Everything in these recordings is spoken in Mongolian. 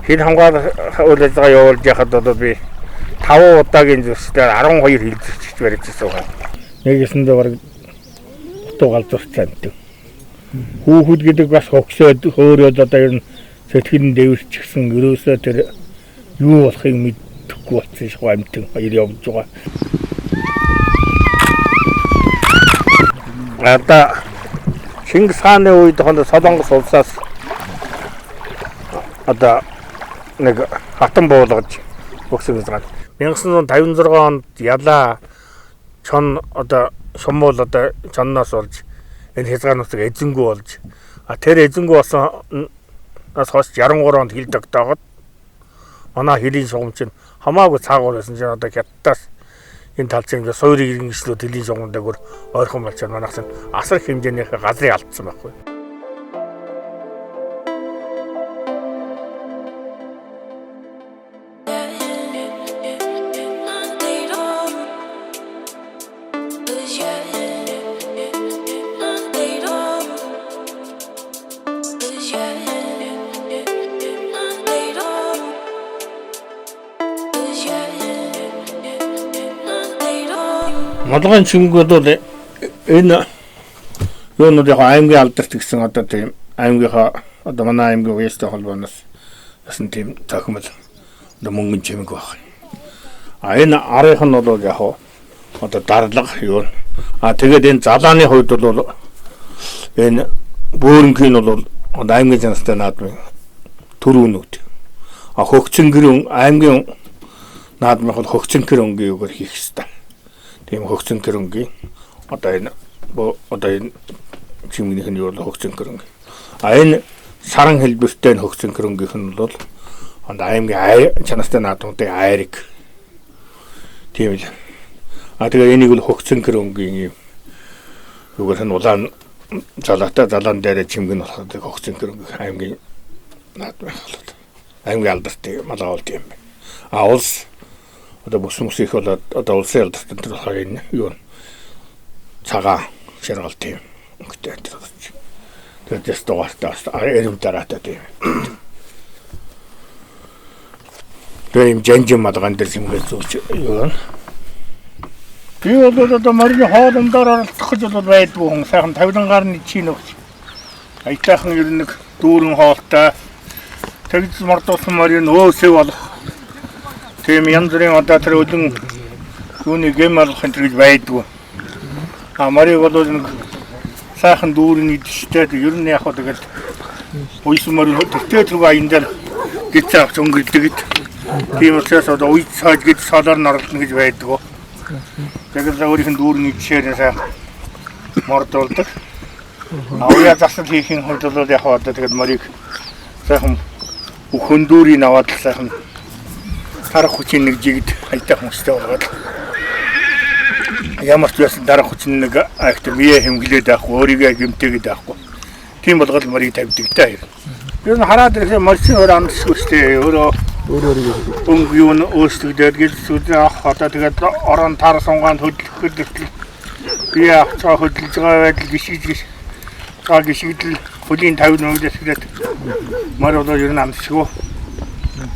Хил хамгаалах үйл ажиллагаа явуулж яхад бол би 5 удаагийн зөрчлөөр 12 хил зөрчигч барьжсэн байна. Нэг ёсондоо бараг дутуу галзуурч амтдаг. Хүүхэд гэдэг бас хогсоод хөөрөөд одоо ер нь сэтгэл нь дэвэрчихсэн, ерөөсөө тэр юу болохыг мэдэхгүй болсон шиг амтан хоёр явж байгаа. Одоо Чингис хааны үед Солонгос улсаас одоо нэг хатан буулгаж өгсөн гэж байгаа. 1956 онд ялаа чон одоо шумуул одоо чонноос болж энэ хязгаар нутаг эзэнгүү болж, а тэр эзэнгүү болсноос хойш 63 онд хил тогтоогод манай хөлийн шугам чинь хамаагүй цаагуур байсан чинь одоо хятадаас энэ тал чинь суурь иргэншлүүд хөлийн шугам дээгүүр ойрхон болчиход манайх чинь асар их хэмжээнийхээ газрыг алдсан байхгүй. Молгойн чимэг бол энэ юунууд яг аймгийн алдарт гэсэн одоо тийм аймгийнхаа одоо манай аймгийн уястай холбооноос бас тийм тохимол одоо мөнгөн чимэг байх. А энэ арынх нь бол яг одоо дарлага юу. А тэгээд энэ залааны хувьд бол энэ бөөрөнхийн бол одоо аймгийн чанартай наадмын төрүүнүүд. А хөгцөнгөрөн аймгийн наадмын бол хөгцөнгөр өнгийн югаар хийх ёстой. Тийм хөгцөнгөр өнгийн одоо энэ одоо энэ чимгнийх нь юу бол хөгцөнгөр өнг. А энэ саран хэлбэртэй нь хөгцөнгөр өнгийнх нь бол одоо аймгийн чанартай наадмуудын айрыг тийм л. А тэгээ энийг бол хөгцөнгөр өнгийн юм юугаар нь улаан залаатай залаан дээрээ чимгэн болохоор хөгцөнгөр өнгийн аймгийн наадмын болоод аймгийн алдартай малгай болд юм байна. А улс одоо бүс мөс их болоод одоо улсын алдарт энэ болохоор энэ юу цагаан шаргал тийм өнгөтэй энэ болж. Тэгээд яс дугаартай бас эрэм дараатай тийм. Тэгээ юм жанжин малган дээр симгээ зүүч юу. Би бол одоо морины хоолундаар оролцох гэж бол байдгүй хүн. Сайхан тавилангаар нь чинь өгч. Аятайхан ер нь нэг дүүрэн хоолтой тэгж мордуулсан морин өөсөө болох. Тийм янз бүрийн одоо тэр өлөн юуны гэм алах энэ гэж байдгүй. А морийг бол нэг сайхан дүүрэн идэлтэй ер нь яг хөө тэгэл уйсан морин тэртээ тэргүй аян дээр гिच авч өнгөрдөг. Тийм учраас одоо уй цааж гэж солоор нь оролдоно гэж байдгүй. Тэгэл өөрийнх нь дүүрэн идшээр сайхан мордуулдаг. А уяа засал хийхин хувьд бол яг одоо тэгэл морийг сайхан хөндүүрийг аваад л сайхан тарах хүчин нэг жигд аятайхан хүчтэй болгоод ямар ч байсан дарах хүчин нэг айхтар бие хэмглээд байхгүй, өөрийгөө гэмтээгээд байхгүй. Тийм болгоод морийг тавьдаг та юм. Ер нь хараад ирэхээр морчин өөр амсгүй шүү дээ. Өөрөө өнгө юу н өөрчлөгдөд гэл сүдэн авах одоо тэгээд орон тар сунгаанд хөдлөхөд хүртэл бие авч байгаа хөдөлж байгаа байдал гიშгэж гиш байгаа гიშгдэл хөлийн 50 нүглээс тэгээд морь бол ер нь амсгүй.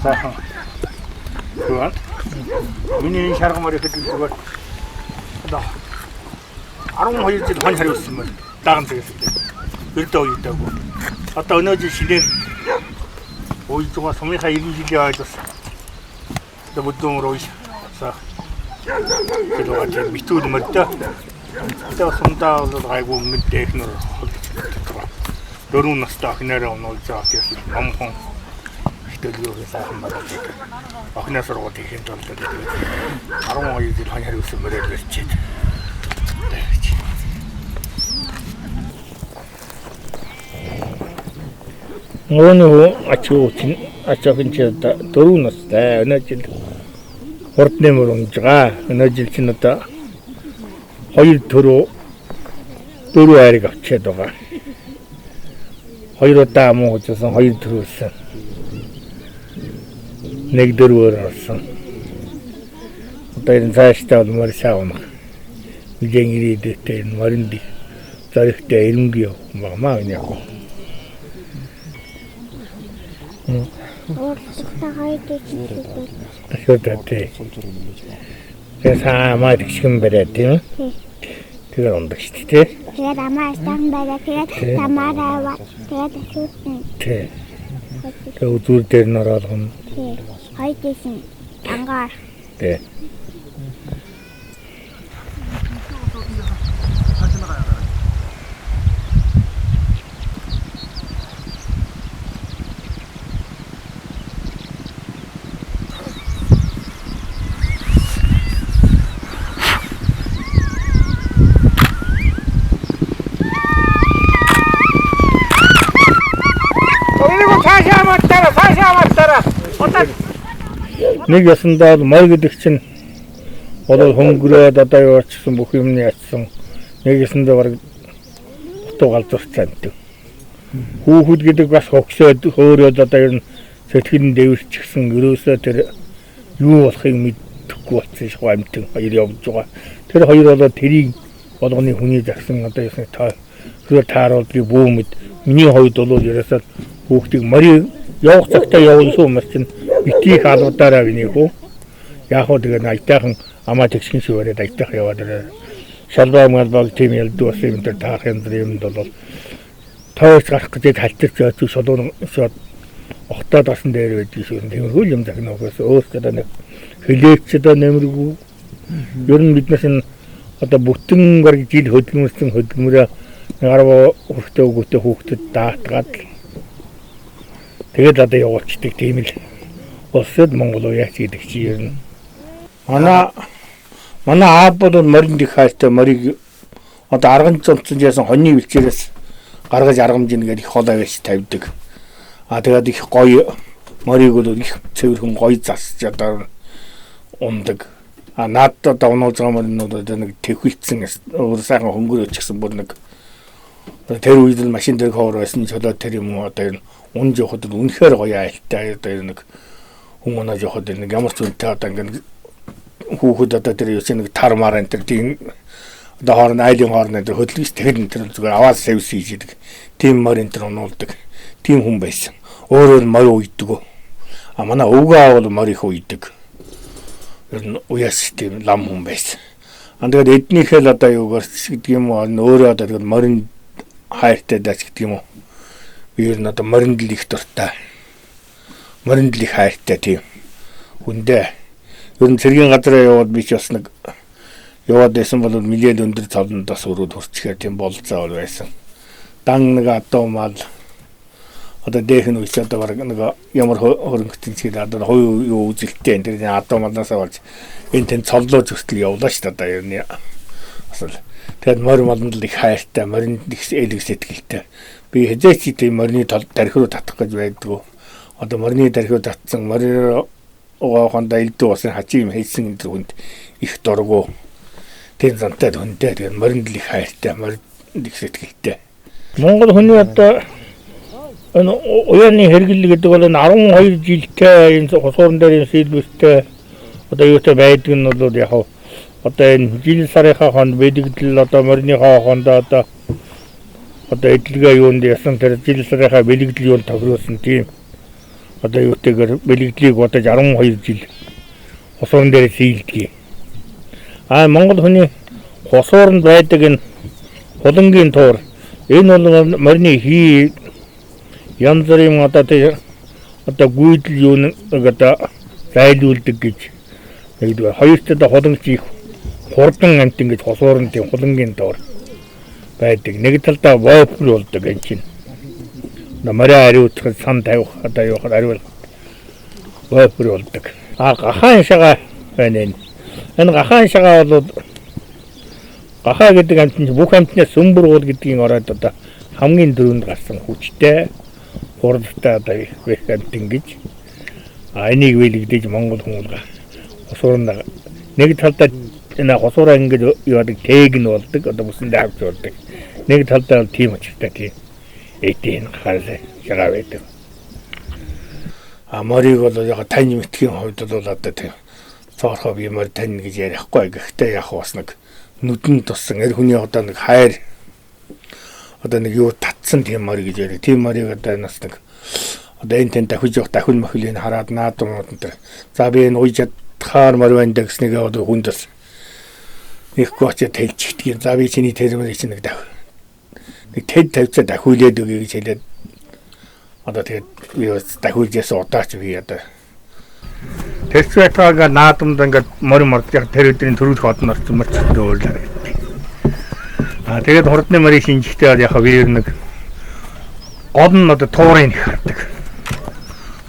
Сайхан. Тэгээд миний энэ шарга морь ихэд зүгээр одоо 12 жил хонь хариулсан байна. Даган цагаас тэгээд ердөө уйдаагүй. Одоо өнөө жил шинээр уйж байгаа сумынхаа 90 жилийн айл бас одоо бүдүүн рүү сайхан. Тэр байгаа тийм битүүл мөрдөө. Одоо сумдаа бол гайгүй өмнөд дээхнэр холдож байгаа. 4 настай охинороо унуулж байгаа тийм номхон ихтэлгөө сайхан байна. Охиноо сургууль хийхин тулд тэгээд 12 жил хонь хариулсан мөрөд барьчихэд. Нөгөө ачуу чинь ачаахан чи одоо 4 настай. Өнөө жил хурдны мөр унж байгаа. Өнөө жил чинь одоо 2 төрөө 4 айрыг авчиад байгаа. 2 удаа муу хожсон, 2 төрүүлсэн. Нэг дөрвөөр орсон. Одоо энэ цаашдаа бол морь сайн унах. Нэгэн ирээдүйтэй энэ моринд зоригтой эренгүй явах юм байна яг. Уурлахтаа хоёр дэжин шидэл. Ашууд тий. Тэгээ саа амаа тэгшгэн бариад тийм үү? Тий. Тэгээ ундаг шүү дээ. Тэгээд амаа аштайхан бариад тэгээд замаараа яваад тэгээд ашуутна. Тий. Тэгээ үзүүр дээр нь ороолгоно. Тий. Хоёр дэжин ангаар. Тий. Нэг ясандаа бол морь гэдэг чинь бол хөнгөрөөд одоо юу очсон бүх юмны ячсан. Нэг ясандаа бараг дутуу галзуурч амтдаг. Хүүхэд гэдэг бас хогсоод хөөрөөд одоо ер нь сэтгэл нь дэвэрчихсэн ерөөсөө тэр юу болохыг мэдэхгүй болсон шиг амтан хоёр явж байгаа. Тэр хоёр болоо тэрийг болгоны хүний загсан одоо ясны та хэрэг тааруулдгийг бүү мэд. Миний хувьд бол ерөөсөө хүүхдийг морийг явах цагтаа явуулсан хүмүүс чинь битгий алуудаараа гинэ хөө. Яг хөө тэгээ аятайхан амаа тэгшин шиг бариад аятайхан яваад ирээ. Шалбаа малбааг тийм ялдуу бас юм дээр таарах юм дээр юмд бол тойрч гарах гэж халтарч яаж шолуун шот огтоод басан дээр байдаг шүү. Тиймэрхүү юм захина угаас өөртөө нэг хөлөөч одоо нэмэргүй. Ер нь биднээс энэ одоо бүтэн бараг жил хөдөлмөрсөн хөдөлмөрөө 10 хүрхтээ өгөөтэй хүүхдэд даатгаад л тэгээд одоо явуулчдаг тийм л улсад Монгол уяач гэдэг чи ер нь. Манай аав бол морин дэх хайртай морийг одоо арган зонцсон яасан хоньны бэлчээрээс гаргаж аргамж нэгээд их хоолой байж тавьдаг. А тэгээд их гоё морийг бол их цэвэрхэн гоё засч одоо ундаг. А наад одоо унуулж байгаа моринууд одоо нэг тэвхэлцэн өөр сайхан хөнгөрөөч гэсэн бүр нэг тэр үед л машин дээр ховор байсан чөлөө тэр юм уу одоо энэ унж явахад үнэхээр гоё айлтай одоо энэ нэг хүн унаж явахад нэг ямар ч үнэтэй одоо ингээд хүүхэд одоо тэр юу нэг тар мар энэ тэр тийм одоо хооронд айлын хооронд энэ тэр хөдөлгөж тэгэхэд энэ тэр зүгээр аваад севс хийж идэг. Тийм морь энэ тэр унуулдаг. Тийм хүн байсан. Өөрөөр морь уйдаг. А манай өвгөө аав бол морь их уйдаг. Ер нь уяас тийм лам хүн байсан. А тэгээд эднийхээ л одоо юугаар гэдэг юм уу өөрөө одоо тэгээд морин хайртай даач гэдэг юм уу. Би ер нь одоо моринд л их дуртай. Моринд л их хайртай тийм хүндээ. Ер нь цэргийн газараа яваад би ч бас нэг яваад байсан бол нэлээд өндөр цолонд бас өрөөд хүрчгээр тийм бололцоо бол байсан. Дан нэг адуу мал одоо дэх нь үеч одоо бараг нэг ямар хөрөнгөтөн чиг одоо хувь юу үзэлттэй энэ тэр адуу малнаасаа болж энэ тэн цоллоо зүртэл явлаа шүү дээ одоо ер нь бас л тэгээд морь маланд л их хайртай, моринд их элэг сэтгэлтэй. Би хэзээ ч тийм морины дархи руу татах гэж байдгүй. Одоо морины дархи руу татсан морь угааханда элдв усын хажиг юм хийсэн энэ хүнд их дургу. Тийм зантай хүндээ тэгээд моринд л их хайртай, моринд их сэтгэлтэй. Монгол хүний одоо энэ уяаны хэрэглэл гэдэг бол энэ 12 жилтэй энэ хусуурн дээр энэ сэлбэртэй одоо юутай байдаг нь бол яг одоо энэ жил сарынхаа хонд бэлэгдэл одоо мориныхоо хонд одоо эдлэгээ юунд ясан тэр жил сарынхаа бэлэгдэл юунд тохируулсан тийм одоо юутайгаар бэлэгдлийг бодож 12 жил хусуурн дээр сийлдэг. А Монгол хүний хусуурнд байдаг энэ хулангийн туур энэ бол морины хий янз бүрийн одоо тэр одоо гүйдэл юу нэг одоо зайлуулдаг гэж нэгдүгээр. Хоёрт одоо хулангч их хурдан амт ингэж хусуурн тийм хулангийн доор байдаг. Нэг талдаа вопр болдог энэ чинь. Морио ариутгах сан тавих одоо юу хариулах вопр болдог. А гахаан шагаа байна энэ. Энэ гахаан шагаа бол гахаа гэдэг амт нь бүх амтнаас сөмбөр уул гэдгийг ороод одоо хамгийн дөрөнд гарсан хүчтэй хурдтай одоо их амт ингэж а энийг вэлэгдэж Монгол хүмүүс хусуурна нэг талдаа энэ хусуураа ингэж яадаг тээг нь болдог одоо бүсэндээ авч болдог. Нэг талдаа бол тийм учиртай тийм эдийн гахаа шагаа байдаг. А морийг бол яг тань мэдхийн хувьд бол одоо тийм цоорхоо би морь тань гэж ярихгүй. Гэхдээ яг бас нэг нүдэн туссан эр хүний одоо нэг хайр одоо нэг юу татсан тийм морь гэж яриа. Тийм морийг одоо нас нэг Одоо энэ тэн дахиж явах дахин мөхлийн хараад наадам энэ төр. За би энэ уйж чадхаар морь байна даа гэснийг одоо хүнд бас нэхгүй очиад хэлчихдэг юм. За би чиний тэр мөрийг чинь нэг дах. Нэг тэд тавьцаа дахиулээд өгье гэж хэлээд одоо тэгээд би бас дахиулж ясан удаач би одоо тэр байтугай наадамд ингээд морь мордож яг тэр өдрийн төрүүлэх од нь орсон морь зөндөө уурлаа гэдэг. Аа тэгээд хурдны морийг шинжихтэй яг би ер нэг гол нь одоо туурыг их хардаг.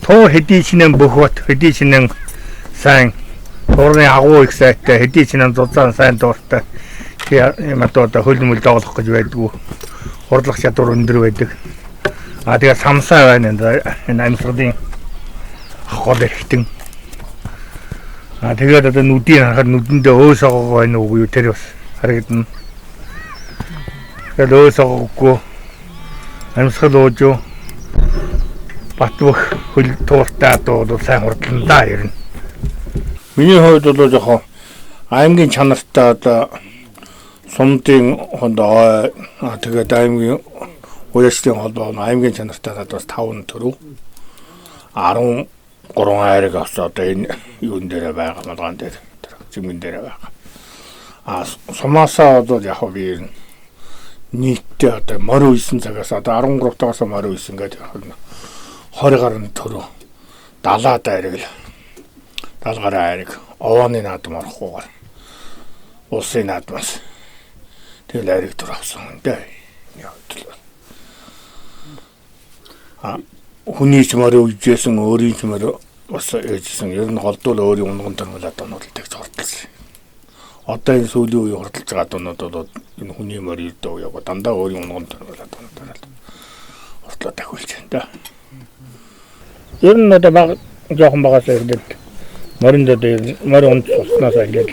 Туур хэдий чинэн бөхөт, хэдий чинэн сайн туурын агуу их сайтай, хэдий чинэн зузаан сайн тууртай. Тийм одоо хөл мөл доголох гэж байдгүй. Хурлах чадвар өндөр байдаг. Аа тэгээд самсаа байна энэ амьсгалын гол эрхтэн. Аа тэгээд одоо нүдийг харахад нүдэндээ өөс огоог байна уу юу тэр бас харагдана. Тэгээд өөс огоогүй амьсгал уужуу батбөх хөл тууртай одоо бол сайн хурдлана да ер нь. Миний хувьд бол жоохон аймгийн чанартай одоо сумдын хонд ой тэгээд аймгийн уяачдын холбоо аймгийн чанартай надад бас 5 төрөв 13 айраг авсан одоо энэ юун дээр байгаа малгаан дээр зэмгэн дээр байгаа. А сумаасаа бол яг би ер нь нийтдээ одоо морь үйсэн цагаас одоо 13 тагаас морь үйсэн гэдэг 20 гаруй төрөв 70-аад айраг л 70 гаруй айраг овооны наадам орохгүйгээр улсын наадмаас тэгэл айраг төр авсан юм дээ. А хүний ч морь үйжсэн өөрийн ч морь бас ээжсэн ер нь голдуул өөрийн унган төрмөл адуунууд л тэгж хурдалсан. Одоо энэ сүүлийн үеийн хурдалж байгаа адуунууд бол энэ хүний морь ирдэ яг дандаа өөрийн унган төрмөл адуунуудаар л хурдлаа дахиулж байна да. Ер нь одоо баг жоохон багаас эхлээд моринд одоо морь унц уснаас эхлээд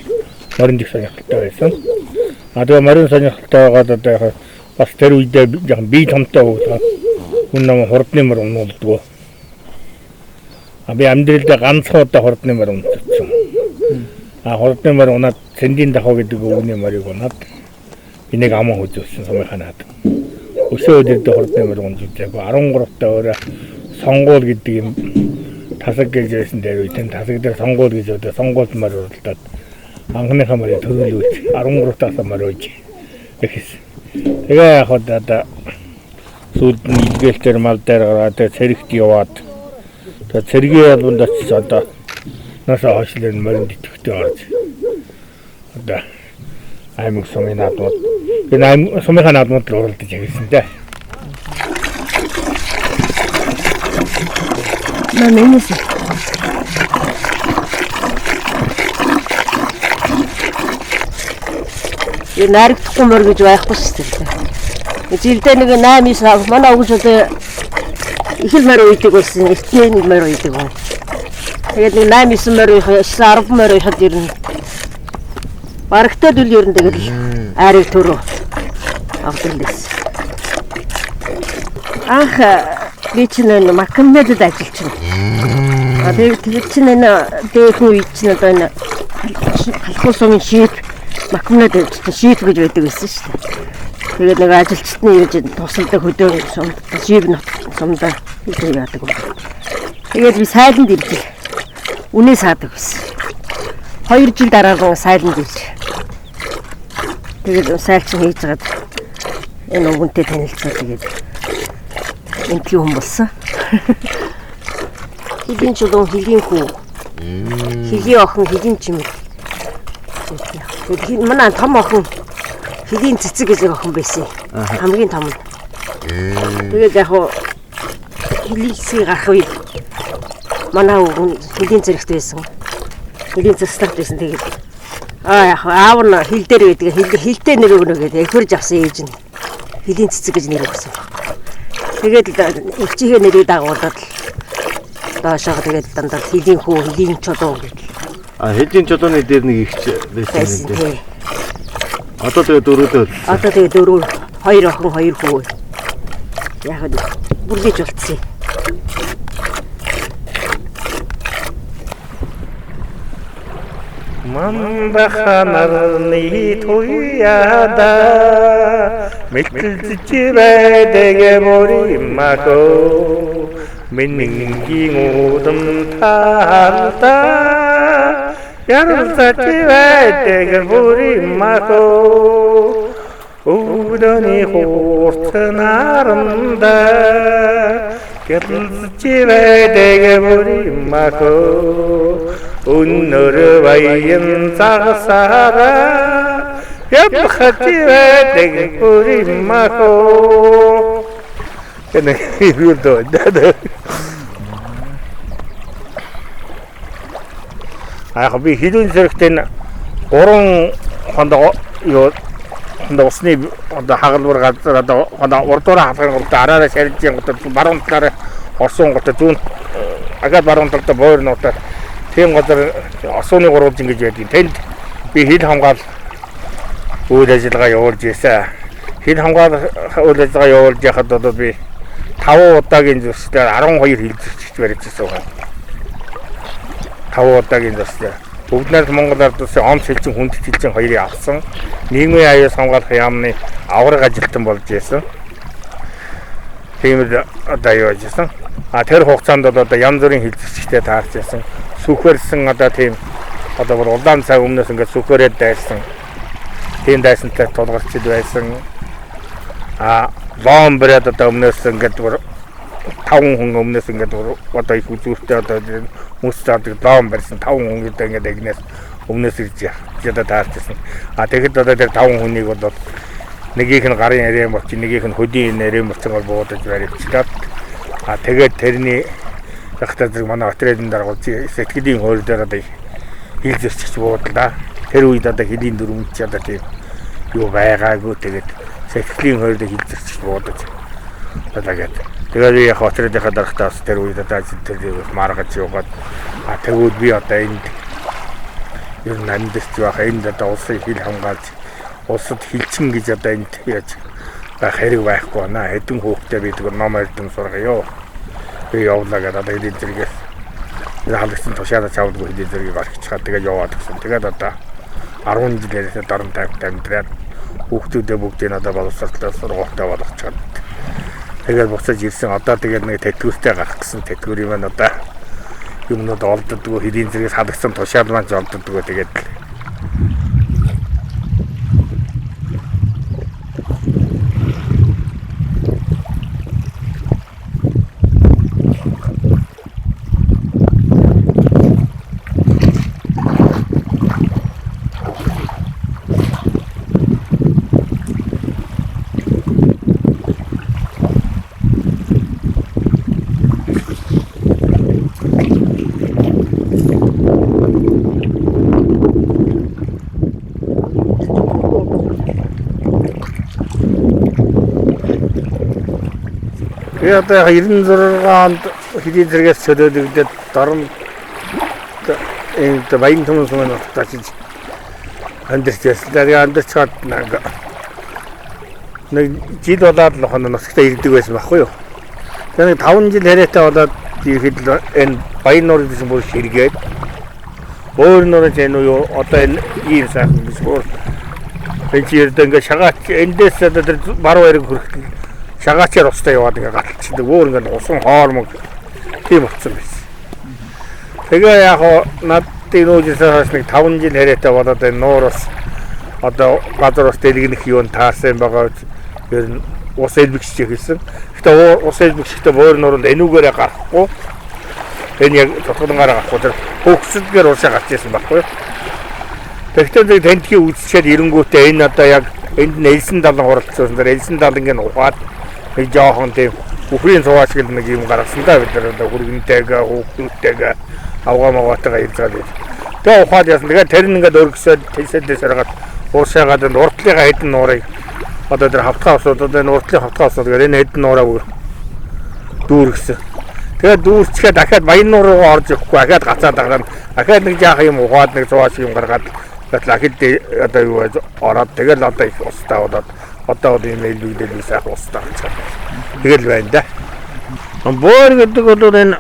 моринд их сонирхолтой байсан. А тэгээ морин сонирхолтой байгаад одоо яг бас тэр үедээ жоохон бие томтой хөгжсөн. Хүн нам хурдны морь унуулдаг. А би амьдралдаа ганцхан удаа хурдны морь унцсан. А хурдны морь унаад цэндийн дахуу гэдэг өвгөний морийг унаад энийг аман хөзөөсөн сумынхаа наад. Өсөө өдөрдөө хурдны морь унж үзээгүй. 13 та өөрөө сонгуул гэдэг юм тасаг гэж байсан дээр үе тэн тасаг дээр сонгуул гэж өгдөө сонгуульд морь уралдаад анхныхаа морийг төрүүлүүлж 13 таасаа морь ууж ихсэн. Тэгээ яг одоо сүүлд нь илгээлтээр мал дээр гараад цэрэгт яваад тэгээ цэргийн албанд очиж одоо насаа хойшлын моринд идэвхтэй орж одоо аймаг сумын наадмууд энэ аймаг сумынхаа наадмууд л уралдаж ирсэн дээ. Манай энэ наригдахгүй морь гэж байхгүй шүү дээ. Жилдээ нэг 8 9 манай өгч одоо их л морь уйдаг байсан. Эртний нэг морь уйдаг байна. Тэгээд нэг 8 9 морь уйх, 9 10 морь уйхад ер нь барагтаад үл ер нь тэгэл айрыг төрөө авдаг лээс. Анх би чинь энэ Макамнелд ажиллаж байна. А тэгээд чинь энэ дээхэн үед чинь одоо энэ халахуу сумын шийд Макамнелд чинь шийд гэж байдаг байсан шүү дээ. Тэгээд нэг ажилчид нь ирж тусалдаг хөдөө сумд шийд нот сумдаа гэж яадаг юм. Тэгээд би сайланд ирж үнээ саадаг байсан. 2 жил дараа сайланд ирж. Тэгээд сайл чинь хийж байгаад энэ өвгөнтэй танилцаад тэгээд энтгийн хүн болсон. Хөлийн чулуун, хөлийн хүү. Хөлийн охин, хөлийн чимэг. Тэгээд манай том охин хөлийн цэцэг гэж охин байсан. Хамгийн том нь. Тэгээд яг хөлийсээ гарах үед манай өвгөн хөлийн зэрэгт байсан. Хөлийн заслагт байсан. Тэгээд аа яг аав нь хил дээр байдаг. Хилтэй нэр өгнө гэдэг эхвэрж авсан ээж нь хөлийн цэцэг гэж нэр өгсөн. Тэгээд эгчийнхээ нэрийг дагуулад доошоо тэгээд дандаа хөлийн хүү, хөлийн чулуу гэдэг. А хөлийн чулууны дээр нэг эгч байсан юм дээ. Одоо тэгээд дөрөвдөө. Одоо тэгээд дөрөв, хоёр охин, хоёр хүү. Яг нь бүргэж болцсон. Мандаханарны туяада мэлтэлж байдаг мөрийн махо Миннгийн удам таалта яралцаж байдаг бүрийн махо өвдөний хурцнаранда гялцж байдаг бүрийн махо өнөр баян загсаараа явхаж байдаг бүрийн махо. Гэнэ юу дөө. Аа би хилүүн зэрэгтэй 3 хондоо юу хондоо усны одоо хагалбар газар одоо хондоо урдуураа халахын гол араараа шарилж гол баруун талаараа орсон гол зүүн агаад баруун талдаа бойр нуутаар тийм газар осууны гурвалжин гэж байдаг. Тэнд би хил хамгаал үйл ажиллагаа явуулж байсан. Хил хамгаал үйл ажиллагаа явуулж яхад одоо би 5 удаагийн зуршлаар 12 хил зөрчигч барьж ирсэн байна. 5 удаагийн зуршлаар Өвд нарт Монгол ард улсын омс хилчин хүндэт хилчин хоёрыг авсан. Нийгмийн аюулс хамгаалах яамны авраг ажилтан болж байсан. Тийм л одоо юу ажилласан. А тэр хугацаанд бол одоо янз бүрийн хил зөрчигтэй таарч байсан. Сүхэрсэн одоо тийм одоо бүр улаан цаг өмнөөс ингээд сүхэрээд дайрсан. Тийм дайсантай тулгарч байсан. А лом бариад одоо өмнөөс ингээд бүр 5 хүн өмнөөс ингээд одоо их үзүүртэй одоо хүмүүс заадаг лом барьсан 5 хүн гэдэг ингээд эгнээс өмнөөс ирж одоо таарч байсан. А тэгэхэд одоо тэр 5 хүнийг бол нэгийнх нь гарын яриан болчих, нэгийнх нь хөдийн яриан болчихгоор буудаж баривчлаад а тэгээд тэрний захтай зэрэг манай отрядын дарга сэтгэлийн хууль дээр одоо хил зөрчигч буудлаа. Тэр үед одоо хөлийн дүрмж чи одоо тийм юу байгаагүй тэгээд сэтгэлийн хууль дээр хил зөрчигч буудаж одоо гээд тэгээд би яг отрядынхаа дарагтаа бас тэр үед одоо тэр маргаж яваад а тэгвэл би одоо энд ер нь амьдарч байх энд одоо улсын хил хамгаалж улсад хилчин гэж одоо энд яаж байх хэрэг байхгүй байна. Хэдэн хүүхдээ би тэгвэл ном эрдэм сургая. Би явлаа гэдэг одоо хэдийн зэрэгээс халагдсан тушаалаа чавдгүй хэдийн зэргийг орхичхаад тэгээд яваад гисэн. Тэгээд одоо 10 жил яриасаа дорн тайвт амьдраад хүүхдүүдээ бүгдийг одоо боловсролтой сургуультай болгочоод тэгээд буцаж ирсэн. Одоо тэгээд нэг тэтгэвртэй гарах гэсэн тэтгэврийн маань одоо юмнууд олддоггүй хэдийн зэрэгээс халагдсан тушаал маань ч олддоггүй тэгээд би одоо 96 онд хөлийн зэргээс чөлөөлөгдөд дорн энэ Баян түмэн сумын нутагт очиж амьдарч байсан. Тэгээ амьдарчаад нэг жил болоод л охин нутагтаа ирдэг байсан байхгүй юу. Тэгээ нэг 5 жил яриатай болоод ирэхэд л энэ Баян нуур гэсэн бүр ширгээд өөр нуурын энэ юу одоо энэ ийм сайхан биш бүр энэ чи ердөө ингээд шагаач эндээс одоо тэр баруун эрэг хүрэхтэл шагаачаар устай яваад ингээ галтчихдаг. Өөр ингээ усан хоормог тийм болсон байсан. Тэгээ яг надын нүүжсээс хойш нэг 5 жил яриатай болоод энэ нуур бас одоо газар ус дэлгэнэх юу н таарсан байгаа. Ер нь ус элбэгч эхэлсэн. Гэтэ ус элбэгчтэй буур нууранд энүүгээрээ гарахгүй. Энэ яг цутгалангаараа гарахгүй. Тэр хөгсөлгээр уусаа гарч ирсэн байхгүй юу? Тэгтээ тентхийн үзчихэд эренгүүтээ энэ одоо яг энд нь элсэн далан хуралцсан. Тэр элсэн даланг нь ухаад нэг жоохон тийм үхрийн цуваа шиг нэг юм гаргасан да бид нар одоо хүргэнтэйгээ хүүхдүүдтэйгээ авгаа магаатайгаа ирж байгаа. Тэгээ ухаад яасан. Тэгээ тэр нь ингээд өргөсөөд тэлсэдээ саргаад ууршаагаад энэ уртлынхаа хэдэн нуурыг одоо тэр хавтгаа усууд одоо энэ уртлын хавтгаа усууд гэдэг энэ хэдэн нуураа бүр дүүргэсэн. Тэгээ дүүрчгээд дахиад Баян нуур руу орж ирэхгүй дахиад гацаад дараа нь дахиад нэг жаахан юм ухаад нэг цуваа шиг юм гаргаад дахиад одоо юу ороод тэгэл одоо их устай болоод одоо бол ийм элбэгдэл би сайхан устай болчихсон. Тэгэл байна да. Боор гэдэг бол энэ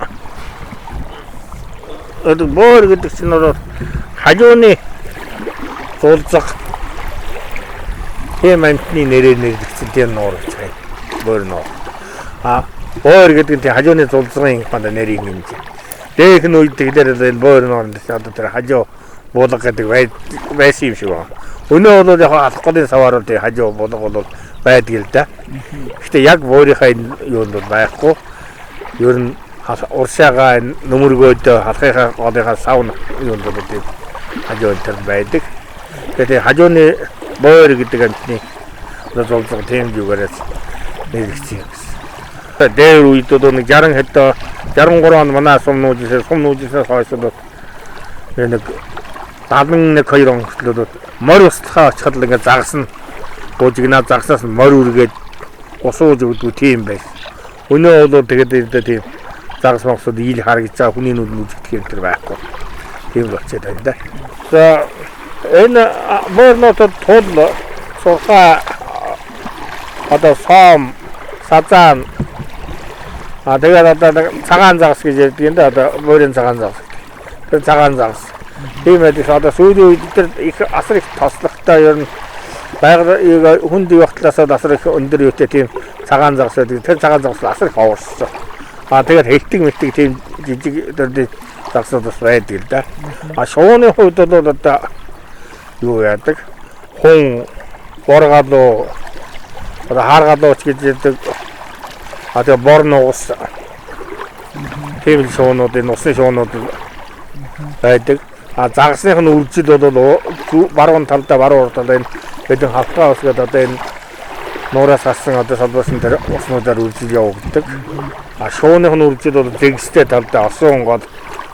одоо боор гэдэг чинь бол хажууны зулзах тийм амтны нэрээр нэрлэгдсэн тийм нуур гэж байна. Боор нуур. А Боор гэдэг нь хажууны зулзгын одоо нэрийг юм. Дээрх нь үед тэгэхээр энэ боор нуурын дэс одоо тэр хажуу буулга гэдэг байсан юм шиг байна. Өнөө бол яг алах голын саваар бол тэр хажуу буулга бол байдаг л да. Гэхдээ яг буурийнхаа энэ юунд бол байхгүй. Ер нь уршаага энэ нүмергөөд халахынхаа голынхаа сав юунд бол тийм хажуу энэ төр байдаг. Тэгэхээр хажууны боор гэдэг амтны одоо зулзга тийм зүгээрээс нэрэгдсэн юм гэсэн. Дээр үед бол нэг 60 хэдэн 63 он манай сум нууж ирсэн хойш бол нэг 71 2 он хүртэл бол морь услахаа очиход л ингээд загас нь буужигнаа загсаас нь морь үргээд ус ууж өгдөг тийм байсан. Өнөө бол тэгээд ирдэ тийм загас могсууд ил харагдаж байгаа хүний нүд үзэгдэх юм тэр байхгүй. Тийм л болчиход байна да. За энэ морнотод тул сурхаа одоо сом сазан тэгээд одоо цагаан загас гэж ярьдаг юм да, одоо морин цагаан загас. Тэр цагаан загас. Тийм байдаг. Одоо сүүлийн үед тэр их асар их тослогтой ер нь байгаль хүнд явах талаас асар их өндөр юутай тийм цагаан загас байдаг. Тэр цагаан загас асар их овоорсон. Тэгээд хэлтэг мэлтэг тийм жижиг төрлийн загасууд бас байдаг л да. Шувууны хувьд бол одоо юу яадаг? Хүн боргалуу одоо хааргалууч гэж ярьдаг. Тэгээ бор нугас тийм л шуунуудын усны шуунууд байдаг. Загасных нь үржил бол баруун талдаа баруун урд талдаа энэ хэдэн хавтгаа ус гэдэг одоо энэ нуураас гарсан одоо салбарсан тэр уснуудаар үржил явагддаг. Шууных нь үржил бол зэгстэй талдаа осон гол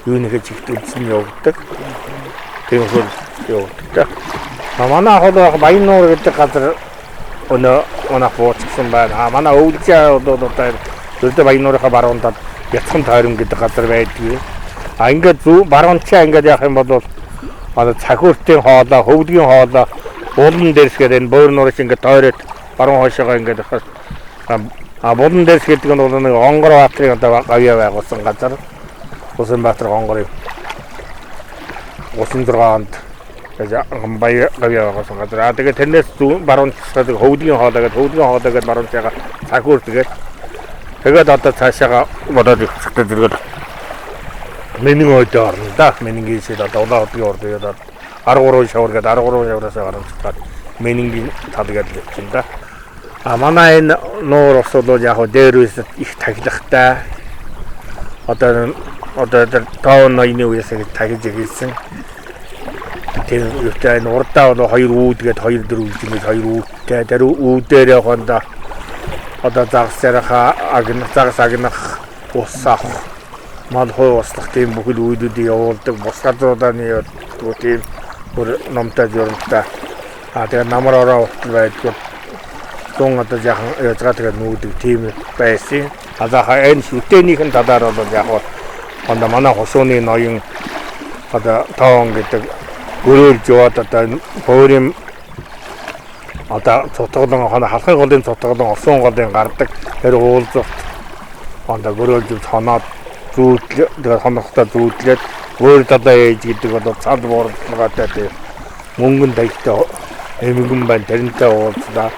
юуныхээ чигт үржил нь явагддаг. Тийм хөл явагддаг. Манай ах бол Баян нуур гэдэг газар өнөө манайх бууцсан байна. Манай өвлжээ бол одоо зөвхөн Баян нуурынхаа баруун талд Яцхан тойрон гэдэг газар байдаг. Ингээд зүү баруунчаа ингээд явах юм бол одоо цахиуртын хоолой, хөвдгийн хоолой, булан дээрс гэдэг энэ буур нуурыг ингээд тойроод баруун хойшоогоо ингээд явахаас булан дээрс гэдэг нь бол нэг Онгор баатрын одоо гавьяа байгуулсан газар. Улаанбаатар Онгорын 36 онд баяа гавьяа байгуулсан газар. Тэгээд тэрнээс зүүн баруун талд хөвдгийн хоолой гэдэг хөвдгийн хоолой гэдэг баруун цайгаа цахиур тэгээд тэгээд одоо цаашаага бодоод явчихтай зэрэг Менин ойдоо орно да. Менингийн шил одоо Улаан хотын урд үед 13 шавар гэдэг 13 шавраас гарч чад Менингийн тал гэдэг явчихна да. Манай энэ нуур ус бол яг хөө дээр үес их тахилгатай. Одоо тэр тоон ноёны үеэс ингэж тахиж эхэлсэн. Тэр юутай энэ урдаа бол хоёр үүд гээд 2 4 ингэж хоёр үүдтэй. Тэр үүдээр яваханда одоо загас ярахаа агнах, загас агнах, ус авах, мал хой услах тийм бүхэл үүдүүдийг явуулдаг. Бус газруудаа нь явуулдаг тийм бүр номтой журамтай. Тэгээ намар ороо хүртэл байдгүй. Зун одоо жаахан яаж байгаа тэгээд нүүдэг тийм байсан. За энэ шүтээнийхэн талаар бол яг одоо манай хушууны ноён одоо тоон гэдэг гөрөөлж яваад одоо буурын одоо цутгалан халахын голын цутгалан осон голын гардаг тэр уулзалт одоо гөрөөлж хоноод зүүдл тэгээд хонохдоо зүүдлээд өөр далаа ээж гэдэг одоо цал буурлагаатай тийм мөнгөн таягтай эмгэн байна тэрнтэй уулзлаа.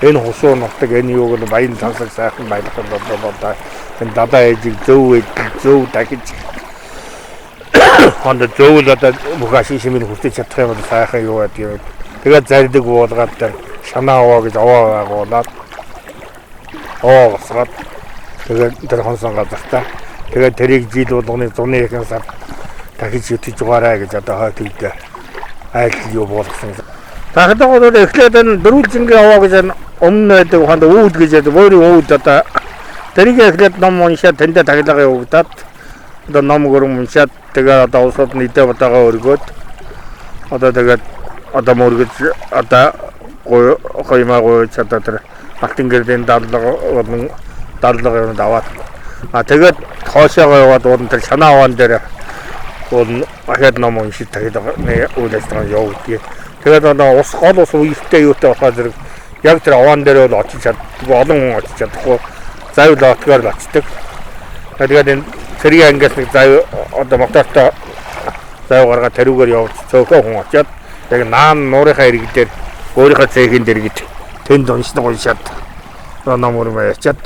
Энэ хушуу нутаг энэ юуг нь баян тансаг сайхан байлгах бол одоо энэ далаа ээжийг зөв зөв дахиж хонд зөв л одоо бүх ашиг шимийг хүртэж чадах юм бол сайхан юу байдаг юм. Тэгээд зардаг буулгаад тэр шанаа овоо гэж овоо байгуулад овоо босгоод тэгээд тэр хонсон газартаа тэгээд тэрийг жил болгоны зуны ихэнх сар дахиж өтөж угаарай гэж одоо хойд үедээ айл юу буулгасан. Дахиад бол эхлээд энэ дөрвөлжингийн овоо гэж өмнө байдаг ханд үүд гэж байдаг. Өөрийн үүд одоо тэрийг эхлээд ном уншаад тэндээ тахилгаа явагдаад одоо ном гөрөм уншаад тэгээд одоо улсууд нь идэ бодаага өргөөд одоо тэгээд одоо мөргөж одоо гоймаа гойж одоо тэр алтан гэрлийн дадлага болон дадлага юмд аваад тэгээд хоошоогоо яваад уун тэр шанаа овоон дээр уун ахаад ном уншиж тахилгаа үйл ажиллагаа явагдгийг. Тэгээд одоо ус гол ус үертэй юутай болохоор зэрэг яг тэр овоон дээр бол очиж чаддаггүй, олон хүн очиж чадахгүй, зав лотгоор л очдог. Тэгээд энэ цэргийн ангиас нэг зав одоо мотортой зав гаргаад тариугаар явж цөөхөн хүн очиод яг наан нуурынхаа ирэг дээр өөрийнхөө цэхийн дээр гэж тэнд уншдаг уншаад ном өрмөө ячаад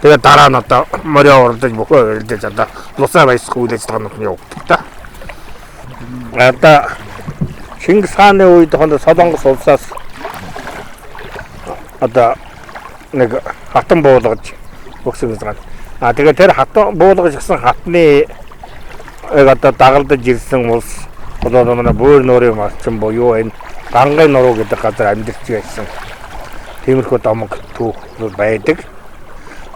Тэгээд дараа нь одоо морио уралдаж бөхөө уралдаж одоо лусаа баясах үйл ажиллагаанууд нь явагддаг та. Одоо Чингис хааны үед Солонгос улсаас одоо нэг хатан буулгаж өгсөн гэж байна. А тэгээд тэр хатан буулгаж өгсөн хатны одоо дагалдаж ирсэн улс одоо манай Буур нуурын малчин буюу энэ Гангын нуруу гэдэг газар амьдарч байсан. Тиймэрхүү домог түүх байдаг.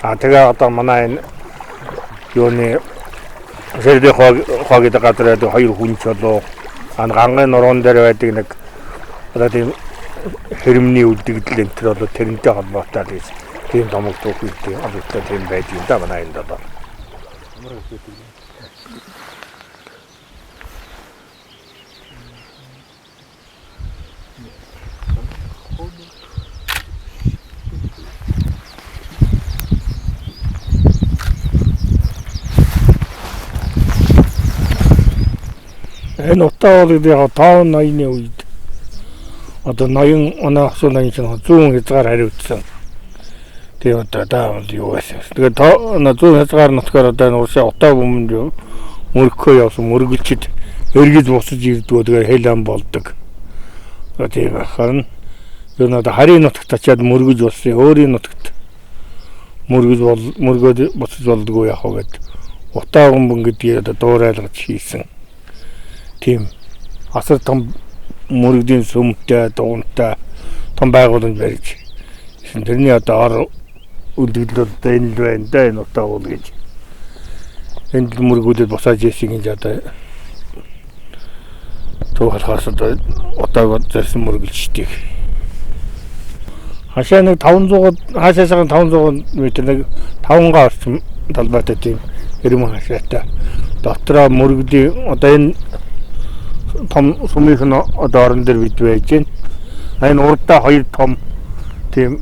А тэгээ одоо манай энэ юуны Шэрдээ хоо гэдэг газар байдаг хоёр хүн чулуу Гангын нуруун дээр байдаг нэг одоо тийм хэрэмний үлдэгдэл энэ төр бол тэрнтэй холбоотой л гэж тийм домог түүх гэдэг албатай тийм байдаг юм да манай энд одоо. Энэ утаа бол яг тоон ноёны үед одоо ноён манай хосуу ноён чинь зүүн хязгаар хариуцсан. Тэгээ одоо даа юу байсан. Тэгээд зүүн хязгаар нутгаар одоо энэ уршаа утаа бөмбөнд мөргөхөө явсан мөргөлчд эргэж бусаж ирдгүү тэгээ хэл ам болдог. Тийм ахаар нь ер нь одоо харийн нутагт очиад мөргөж болсон. Өөрийн нутагт мөргөж бол мөргөөд буцаж болдгоо яах вэ гэд утаа бөмбөн гэдгийг одоо дуурайлгаж хийсэн. Тийм асар том мөрөгдийн сүмтэй дуунтай том байгууламж барьж тэрний одоо ор үлдэгдэл одоо энэ л байна да энэ утаа уул гэж энд л мөргүүлээд бусааж ирсэн гэж одоо түүхэлхээс одоо утааг зорьсон мөргөлчдийг хашаа нэг 500 хаашаасаа 500 м нэг 5 га орчим талбайтай тийм эрмэн хашаатай дотроо мөргөдийн одоо энэ том сумынх нь одоо орон дээр бид байж байна. Энэ урдаа хоёр том тийм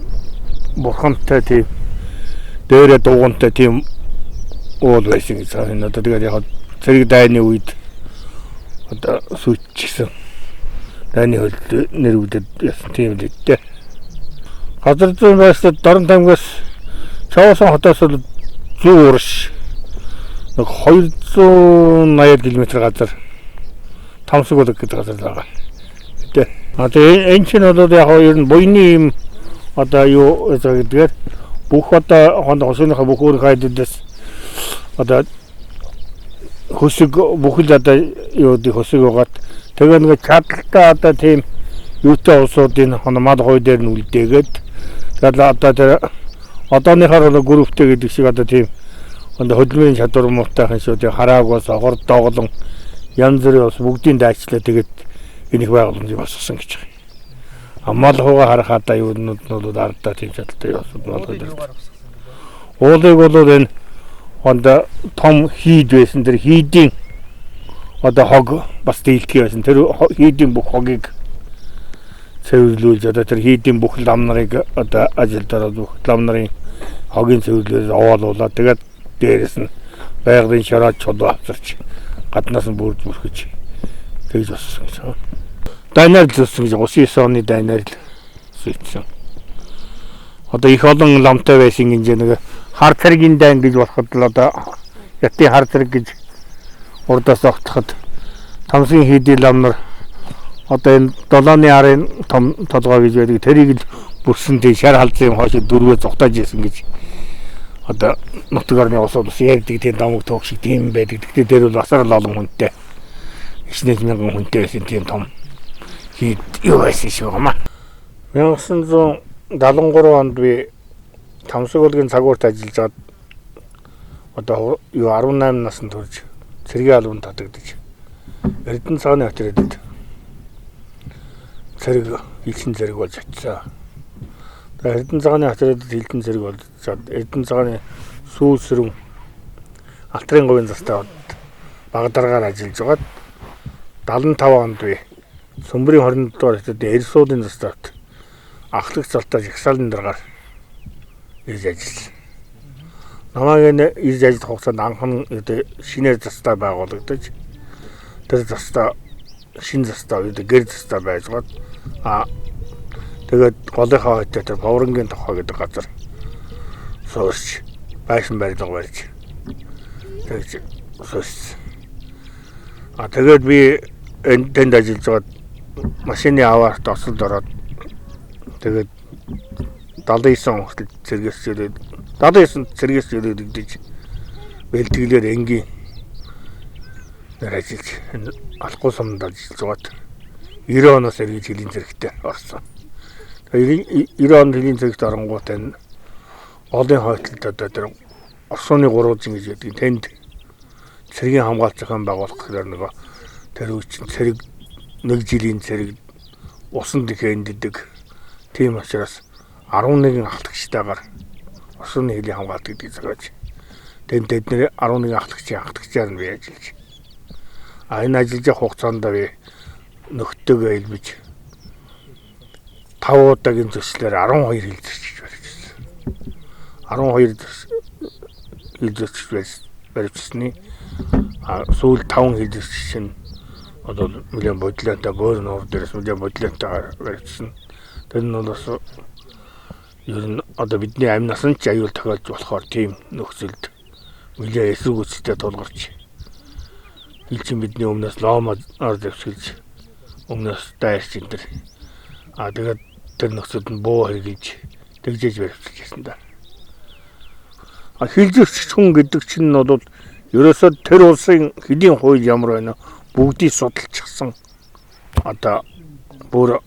бурхантай тийм дээрээ дуугантай тийм уул байсан гэж байна. Одоо тэгээд яг цэрэг дайны үед одоо сүйччихсэн. Дайны хөлд нэрвүүдэд ясан тийм л үдтэй. Газар зүйн байршлууд Дорнот аймгаас Чоосон хотоос бол зүүн урш нэг 280 км газар Тамсаг улаг гэдэг газар байгаа. Тэ. А тэгээ энэ чинь бол яг ер нь буйны юм одоо юу гэдгээр бүх одоо хосууныхаа бүх өөр хайдуудаас одоо хөсөг бүхэл одоо юу гэдэг хөсөг байгаад тэгээ нэг чадaltaй одоо тийм юутай улсуудын мал гуй дээр нь үлдээгээд тэгэл одоо тэр одооныхоор бол групптэй гэдэг шиг одоо тийм одоо хөдөлмөрийн чадвар муутайхан шүү дээ хараагүй сохор доголон янз бүрийн ус бүгдийн дайчлаа тэгээд энэ их байгууламжийг босгосон гэж байгаа. А мал хууга харахадаа юунууд нь бол ардаа тийм чадaltaй явсууд болгоод ирсэн. Уулыг бол энэ онд том хийд байсан. Тэр хийдийн одоо хог бас дийлдэх байсан. Тэр хийдийн бүх хогийг цэвэрлүүлж одоо тэр хийдийн бүх лам нарыг одоо ажилд ороод бүх лам нарын хогийн цэвэрлүүлж овоолуулаад тэгээд дээрэс нь байгалийн шороо чулуу авчирч гаднаас нь бүрж бүрхэж тэгж боссон гэж. Дайнаар л зөссөн гэж 39 оны дайнаар л сүйдсэн. Одоо их олон ламтай байсан гэж нэг хар цэргийн дайн гэж болоход л одоо ятын хар цэрэг гэж урдаас огтлоход Тамсын хийдийн лам нар одоо энэ долооны арын том толгой гэж байдаг тэрийг л бүрсэн тий шар халзын хойш дөрвөө зугтааж исэн гэж одоо нутаг орны улсууд бас ярьдаг тийм домог түүх шиг тийм байдаг. Гэхдээ тэр бол асар л олон хүнтэй. 9 мянган хүнтэй байсан тийм том хийд юу байсан шүү гамаа. 1973 онд би Тамсаг улгийн цагуурт ажиллаж байгаад одоо юу 18 наснд хүрж цэргийн албанд татагдаж Эрдэнэ цагааны отрядад цэрэг хилчин цэрэг болж очсон. Эрдэнэ цагааны отрядад хилчин цэрэг болж Эрдэнэ цагааны сүүсрэн алтрын говийн застаа баг дараагаар ажиллаж байгаад 75 онд би Сүмбрийн 20 дугаар отрядын Эрсуудын застаат ахлах залтаа жагсаалын даргаар ирж ажилласан. Намайг энэ ирж ажиллах хугацаанд анхан шинээр застаа байгуулагдаж тэр застаа шинэ застаа гэр застаа байжгаад тэгээд голынхоо хойтой тэр Поврынгийн тохой гэдэг газар суурч Байшин барилга барьж тэгж суурьсан. А тэгээд би энэ тэнд ажиллаж байгаад машины аваарт осолд ороод тэгээд 79 он хүртэл цэргээс ирээд 79 цэргээс ирээд идэж бэлтгэлээр энгийн нар ажиллаж энэ алахгүй суманд ажиллаж байгаад 90 оноос эргэж хөлийн зэрэгтэй орсон. Тэгээд 90 онд хөлийн зэрэгт оронгууд энэ голын хойтлолд одоо тэр Орсууны гурвалжин гэж байдаг. Тэнд цэргийн хамгаалт зохион байгуулах гэхээр нөгөө тэр үе чинь цэрэг нэг жилийн цэрэг усанд их энддэг. Тийм учраас 11 ахлагчтайгаар Орсууны хөлийн хамгаалт гэдгийг зохиож тэнд тэдний 11 ахлагчийн ахлагчаар нь би ажиллаж. А энэ ажиллаж явах хугацаанд би нөхдөөгөө элбэж 5 удаагийн зөрчлөөр 12 хил зөрчиж барьжсэн. 12 хил зөрчиж барьжсны сүүл 5 хил зөрчиж нь одоо нэлээд бодлонтой бөөр нуур дээрээс нэлээд бодлонтой барьжсан. Тэр нь бол бас ер нь одоо бидний амь насан ч аюул тохиолж болохоор тийм нөхцөлд нэлээд эсэргүүцэлтэй тулгарч хилчин бидний өмнөөс лоомоор зэвсгэлж өмнөөс дайрч энэ төр. А тэгээд тэр нөхцөлд нь буу хэрглэж тэгжээж баривчилж байсан да. А хил зөрчигч хүн гэдэг чинь бол ерөөсөө тэр улсын хөлийн хууль ямар байна бүгдийг судалчихсан одоо бүр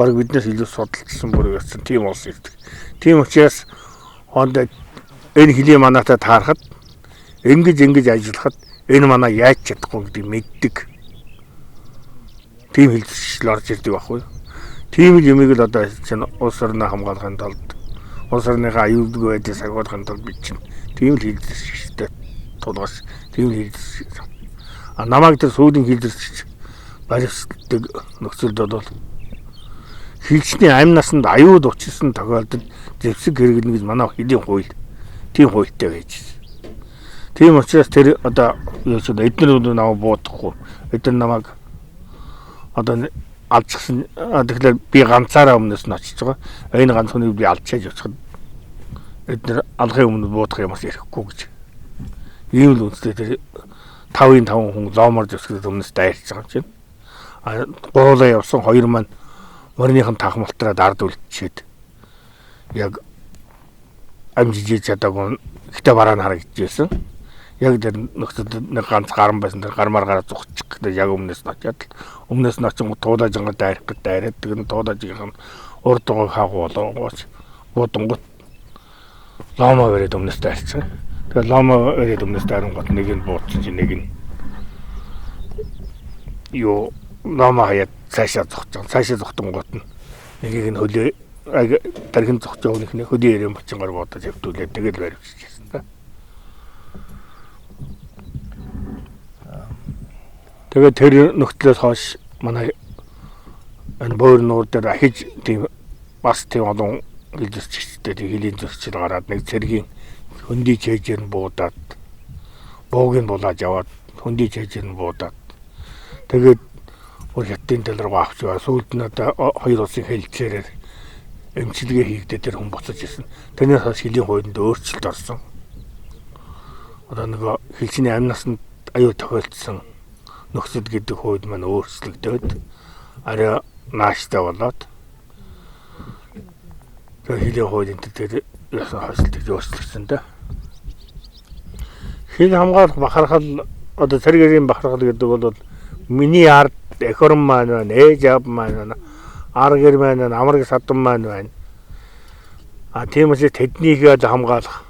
бараг биднээс илүү судалчихсан бүр гэсэн тийм улс ирдэг. Тийм учраас хондоо энэ хөлийн манаатай таарахад ингэж ажиллахад энэ манаа яаж чадахгүй гэдгийг мэддэг. Тийм хил зөрчил орж ирдэг байхгүй юу? Тийм л юмыг л одоо чинь улс орноо хамгаалахын тулд улс орныхаа аюулгүй байдлыг сахиулахын тулд бид чинь тийм л хил зөрчилтэй тулгарч тийм л хил зөрчил. А намайг тэр сүүлийн хил зөрчилж баривчдаг нөхцөлд бол хилчний амь насанд аюул учирсан тохиолдолд зэвсэг хэрэглэнэ гэж манай хөлийн хууль тийм хуультай байж байсан. Тийм учраас тэр одоо юу ч эднэр бол намайг буудахгүй. Эднэр намайг одоо алдчихсан. Тэгэхээр би ганцаараа өмнөөс нь очиж байгаа. Энэ ганц хүнийг би алдчихаж очиход эднэр алгын өмнө буудах юмас ирэхгүй гэж. Ийм л үндэстэй тэр 5-ын 5 хүн лоомор зэвсгэлд өмнөөс дайрч байгаа юм чинь. А гурлаа явсан хоёр маань мориных нь тахмалтраад ард үлдчихэд яг амжиж чадаагүй гэтээ бараа нь харагдчихсэн. Яг тэр нөхцөлд нэг ганц гаран байсан, тэр гармаар гараа зугчих гэдэг яг өмнөөс нь очиад өмнөөс нь очин туулаажингаа дайрах гэж дайраад тэр нь туулаажинх нь урд дугуй хаагүй болонгооч буудангууд ломо бариад өмнөөс дайрчихсан. Тэгээ ломо бариад өмнөөс дайрангууд нэг нь буудсан чинь нэг нь юу ломо хаяад цаашаа зогч байгаа. Цаашаа зогтонгууд нь нэгийг нь хөлөө тархин зогч байгаа хүнийх нь хөлийн эрээн бочингаар буудаж явдуулаад тэгэл баривчижсэн та. Тэгээд тэр нөхцлөөс хойш манай энэ бөөр нуур дээр ахиж тийм бас тийм олон хил зөрчигчтэй тийм хөлийн зөрчил гараад нэг цэргийн хөндөй чэйжээр нь буудаад бууг нь булааж яваад хөндөй чэйжээр нь буудаад тэгээд бүр хятадын тал руу авч яваа. Сүүлд нь одоо хоёр улсын хэлцээрээр эмчилгээ хийгдээ тэр хүн буцаж ирсэн. Тэрнээс хойш хөлийн хуулинд өөрчлөлт орсон. Одоо нөгөө хилчний амь насанд аюул тохиолдсон нөхцөл гэдэг хууль маань өөрчлөгдөөд арай нааштай болоод тэр хөлийн хуулийн тэр яасан хойшлтыг өөрчлөгдсөн дээ. Хил хамгаалах бахархал одоо цэргэрийн бахархал гэдэг бол миний ард эх орон маань байна, ээж аав маань байна, ар гэр маань байна, амраг садан маань байна. А тийм учраас тэднийхээ одоо хамгаалах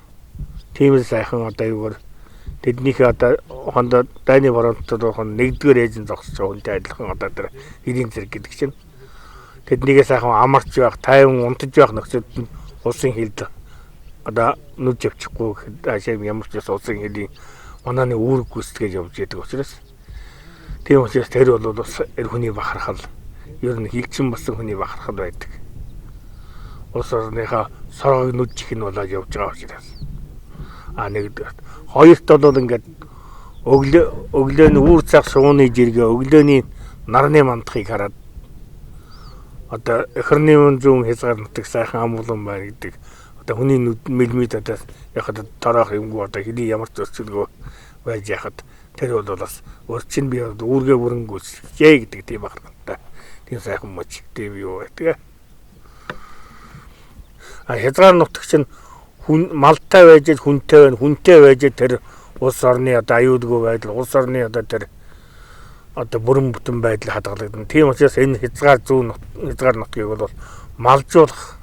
тийм л сайхан одоо юугаар тэднийхээ одоо хондоо дайны фронтод болох нэгдүгээр ээжин зогсож байгаа хүнтэй адилхан одоо тэр хөлийн зэрэг гэдэг чинь тэднийгээ сайхан амарч байх, тайван унтаж байх нөхцөлд нь улсын хилд одоо нүд явчихгүй гэхэд аашаа ямар ч бас улсын хөлийн манааны үүрэг гүйцэтгэж явж яадаг учраас тийм учраас тэр бол бас эр хүний бахархал ер нь хилчин болсон хүний бахархал байдаг. Улс орныхаа соргог нүд чих нь болоод явж байгаа учраас. А нэгдүгээр. Хоёрт бол ингээд өглөөний үүр цаг сууны жиргээ, өглөөний нарны мандахыг хараад одоо эх орны зүүн хязгаар нутаг сайхан амгалан байна гэдэг Одоо хүний нүд мэлмид одоо яхад тороох юмгүй одоо хэний ямар ч зөрчилгөө байж яхад тэр бол бас өөр чинь би үүргээ бүрэн гүйцэтгэе гэдэг тийм ахaltaй. Тийм сайхан мөч тийм юу байдаг. А хязгаар нутаг чинь хүн малтай байж хүнтэй байна, хүнтэй байж тэр улс орны одоо аюулгүй байдал, улс орны одоо тэр одоо бүрэн бүтэн байдал хадгалагдана. Тийм учраас энэ хязгаар зүүн хязгаар нутгийг бол малжуулах,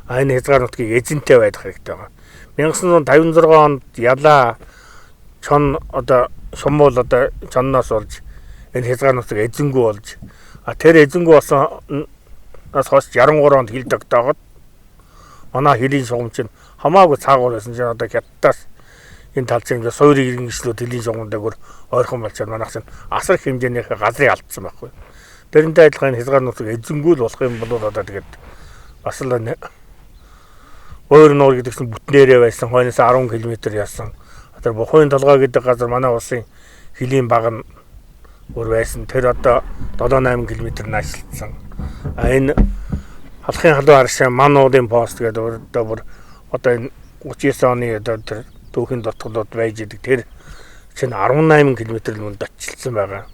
энэ хязгаар нутгийг эзэнтэй байх хэрэгтэй байгаа. 1956 онд ялаа чон одоо шумуул одоо чонноос болж энэ хязгаар нутаг эзэнгүй болж, а тэр эзэнгүй болсноос хойш 63 онд хил тогтоогод манай хөлийн шугам чинь хамаагүй цаагуур байсан чинь одоо хятадаас энэ тал чинь суурь иргэншлүүд хөлийн шугам дээгүүр ойрхон болчиход манайх чинь асар их хэмжээнийхээ газрыг алдсан байхгүй. Тэрнтэй адилхан энэ хязгаар нутаг эзэнгүй л болох юм бол одоо тэгээд бас л Буур нуур гэдэг чинь бүтнээрээ байсан, хойноос 10 км яасан. Тэр Бухын толгой гэдэг газар манай улсын хөлийн баг нь бүр байсан. Тэр одоо 7-8 км наашлцсан. А энэ халахын халуун аршаа ман уулын пост гэдэг одоо бүр одоо энэ 39 оны одоо тэр түүхийн дутгалууд байж идэг. Тэр чинь 18 км л мөнд очилсан байгаа.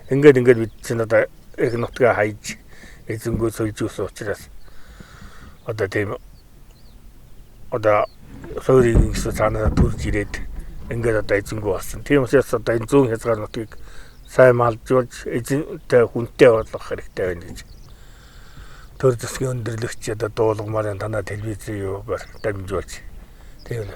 Ингээд бид чинь одоо их нутгаа хайж эзэнгүү сольж өссөн учраас одоо тийм одоо суурийн гэсэн цаанаа төрж ирээд ингээд одоо эзэнгүү болсон. Тийм учраас одоо энэ зүүн хязгаар нутгийг сайн малжуулж эзэнтэй хүнтэй болгох хэрэгтэй байна гэж төр засгийн өндөрлөгч одоо дуулгамаар танаа телевизийн юугаар дамжуулж тийм л.